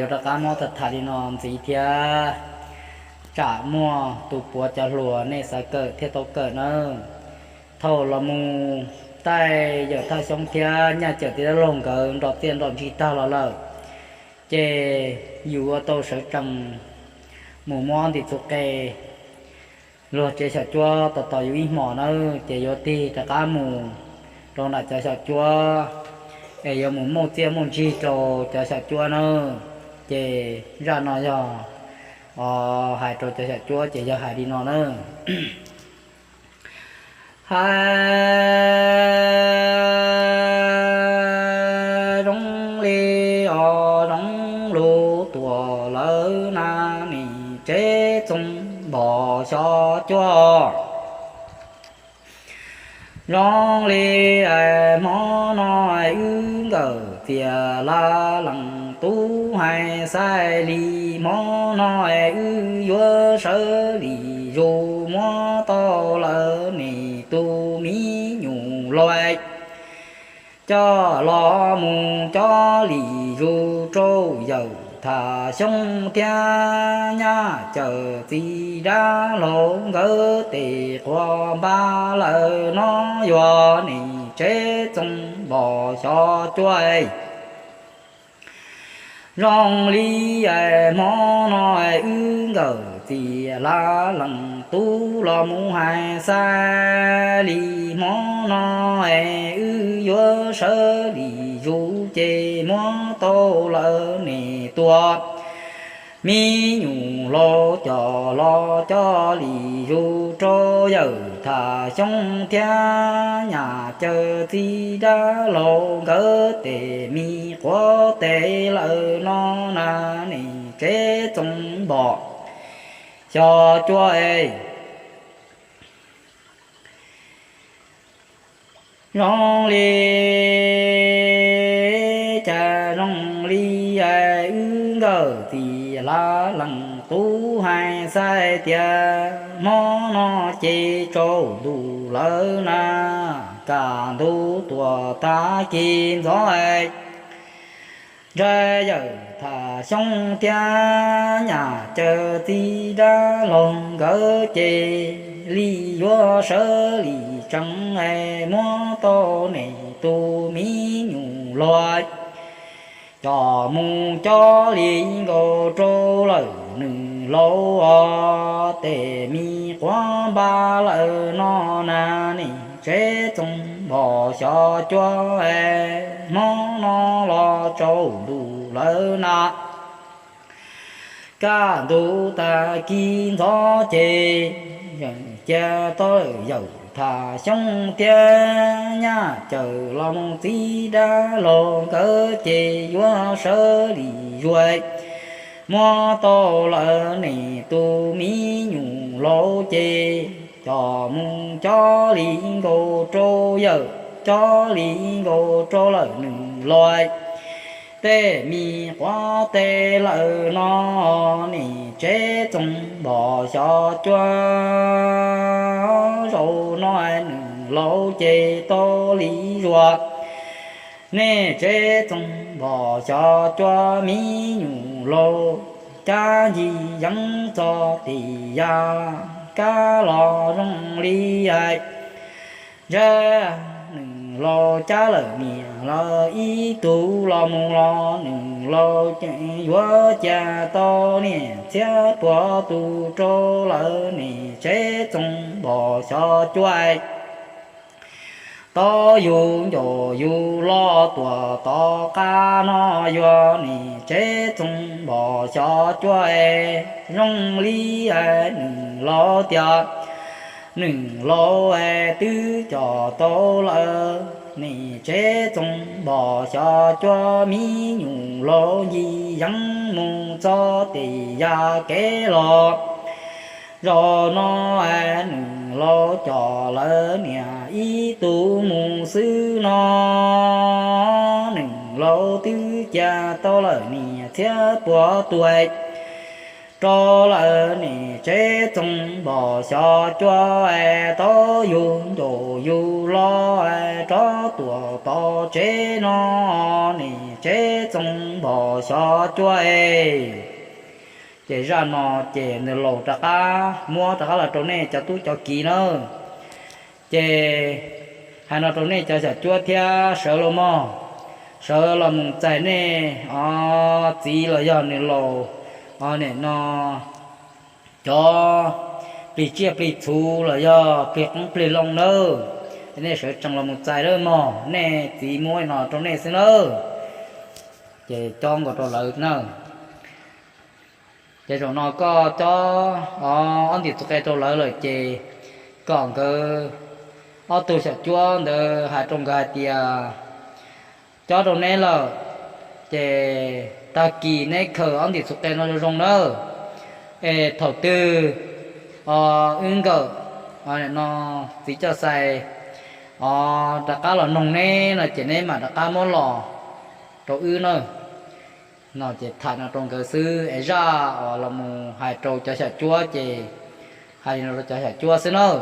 Yuav rov qab muab tham tham li no ntxiv thiab, tsam muaj tus puav cov hluas nej xav kawm thiaj tau kawm nawb. Thaum los mus Taij Yawm Thaj Xyoob thiab Nyaj Cawm Txiv Dab Laug nkawd nrog txiaj nrog ntsig tag los lawm, ces yus ua tau sawv tsees mus muab ntim txuv qe luag tsev xyom cuab tos tos yus ib hmos nawb, ces yuav tig rov qab mus rau nram cov xyom cuab, es yuav mus muaj txiaj muaj ntsig rau cov xyom cuab nawb. Ces zaj no yog, o, hais rau cov xyom cuab ces yog hais li no nawb. Hais zoo li, o, Zoov Lug tuag lawm na, nim tsev txoov npog xyom cuab. Zoo li hmo no wb nkawm txias la lees tub hais xaij li, hmo no wb yuav sawv lim zus muab tau lawm nim tus mi nyuj laug coj los mus coj lim zus rau Yawm Thaj Xyoob thiab Nyaj Cawm Txiv Dab Laug nkawd tes quas npab lawm no, yuav nim tsev txoov npog xyom cuab. Zoo li hmo no wb nkawm txias la lees tub los mus hais xaij li, hmo no wb yuav sawv lim zus ces muab tau lawm nim tus mi nyuj laug coj los coj lim zus rau Yawm Thaj Xyoob thiab Nyaj Cawm Txiv Dab Laug nkawd tes me quav tes lawm no na, nim tsev txoov npog xyom cuab. Zoo li cas, zoo li wb nkawm txias la lees tub hais xaij tias, hmo no ces tsaus ntuj lawm na, kaj ntug tuaj tag kis ntxov, ntshai Yawm Thaj Xyoob thiab Nyaj Cawm Txiv Dab Laug nkawd ces li yuav sawv lim tsees es muab tau nim tus mi nyuj laug coj mus coj li nkaus rau lawm nws laus os, tes me quav npab lawm no na, nim tsev txoov npog xyom cuab, hmo no los tsaus ntuj lawm na, kaj ntug tag kis ntxov ces cia tau lawm Yawm Thaj Xyoob thiab Nyaj Cawm los mus Txiv Dab Laug nkawd ces yuav sawv lim zuag muab tau lawm nim tus mi nyuj laus ces coj mus coj li nkaus rau Yawm, coj li nkaus rau lawm nws laus tej me quav tes lawm no, nim tsev txoov npog xyom cuab. Zaum no nws laus ces tau li zuag, nim tsev txoov npog xyom cuab, mi nyuj laus cab ncig yeev txog tim yaj kab los zoo li hais, ntshai nws laus cab lawm niam lawm ib tug los mus los nws laus yuav cia tau niam txhiab puas tus rau lawm nim tsev txoov npog xyom cuab. Tau yus ncauj yus loj tuaj tom qab no yuav nim tsev txoov npog xyom cuab. Zoo li nws laus tias, nws laus twb coj tau lawm nim tsev txoov npog xyom cuab, mi nyuj laus ncig yeev mus txog tim yaj kev los. Zaum no nws laus coj lawm niam ib tug mus xwb no, nws laus twb cia tau lawm niam txhiab puas tus. Rov lawm niam tsev txoos npog xyov cuab, tau yug ncauj yug lo, rov tuaj tom tsev no niam tsev txoos npog xyov cuab e. Ces zaj no ces nws laus rov qab muab rov qab los rau nej cov tub cov kiv nawb. Ces hais no rau nej cov xyom cuab thiab sawv los mog, sawv los mus txais nej o txiv los yog nws laus o nim no cov plig tsiaj plig txhu los yog plig qoob plig loo nawb. Nej sawv tsees los mus txais lawm mog, nej txiv muab no rau nej xwb nawb. Ces cob nkaus rau lawv na. Ces zaum no koj cob ob ntim txuj qe rau lawv lawm ces kom nkawd ob tug xyom cuab ntawd hais rau nkawd hais tias, cob rau neb lawm, ces tag kis neb khaws ob ntim txuj qe no zoo zoo nawb. Es thaum twg o wb nkawm no txiv coj xais o rov qab los noog neb no ces neb mam rov qab muab los rau wb nawb. No ces tham no rau nkawd xwb es zaj uas los mus hais rau cov xyom cuab ces hais li no rau cov xyom cuab xwb nawb.